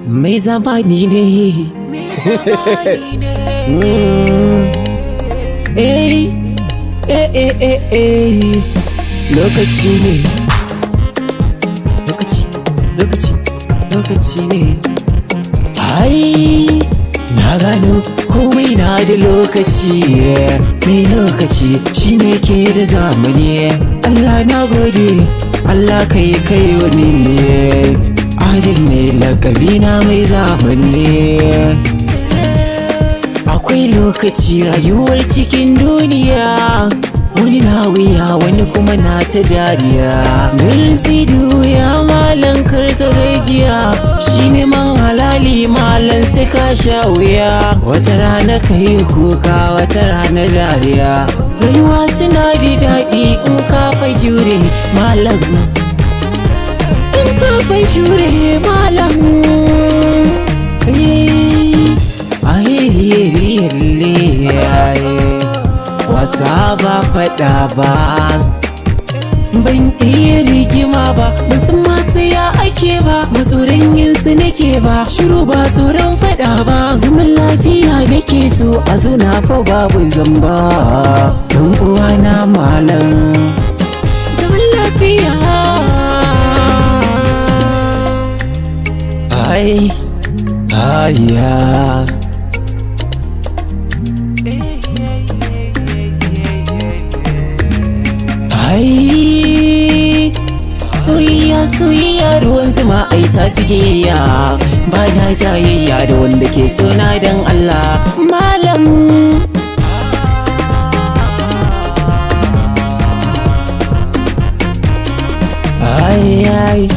Mai zamani ne. Eh, eh, eh, eh, eh. Lokaci ne. Lokaci, lokaci, lokaci ne. Ai, na gano komai na da lokaci. Mai lokaci shine ke da zamani. Allah na gode, Allah kai kai wani ne. Adil ne lakabi na, mai zamani. Akwai lokaci rayuwar cikin duniya. Wani na wuya, wani kuma na ta dariya. Darasi ya malam, karka gajiya. Shi neman halali malam, sai ka sha wuya. Wata rana ka yi kuka, wata rana dariya. Rayuwa tana da daɗi in ka fa jure malam. In ka fa jure malam. Eh, aye, aye. Wasa ba faɗa ba, ban iya rigima ba, ban san mata ya ake ba, ba tsoron yin su nake ba, shiru ba tsoron faɗa ba. Zaman lafiya nake so a zauna fa, babu zamba, dan uwana malam, zaman lafiya. Ai ayya. Ai, soyayya, soyayya ruwan zuma, ai ta figiyayya. Ba na jayayya da wanda ke sona dan Allah malam. Ai ai,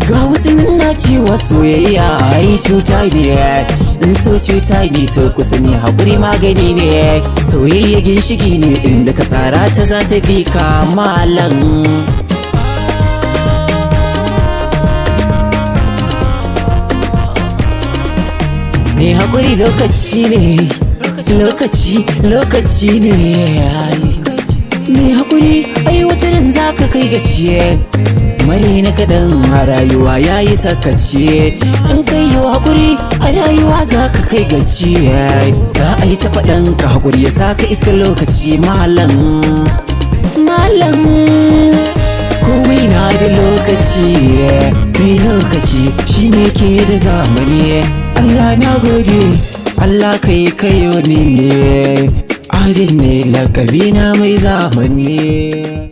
ga wasu nan na cewa soyayya ai cuta ne. In so cuta ne, to ku sani haƙuri magani ne. Soyayya ginshiki ne, inda ka tsara ta za ta bi ka malam. Mai haƙuri lokaci ne, lokaci, lokaci ne. Mai haƙuri ai wata ran za ka kai gaciye. Mare na kaɗan a rayuwa ya yi sakaci. In kai yi haƙuri a rayuwa za ka kai gaci. Za a yi ta faɗan ka, haƙuri ya sa ka iska lokaci malam. Malam, komai na da lokaci. Mai lokaci shine ke da zamani. Allah na gode, Allah kai kai wani ne. Adil ne lakabi na, mai zamani.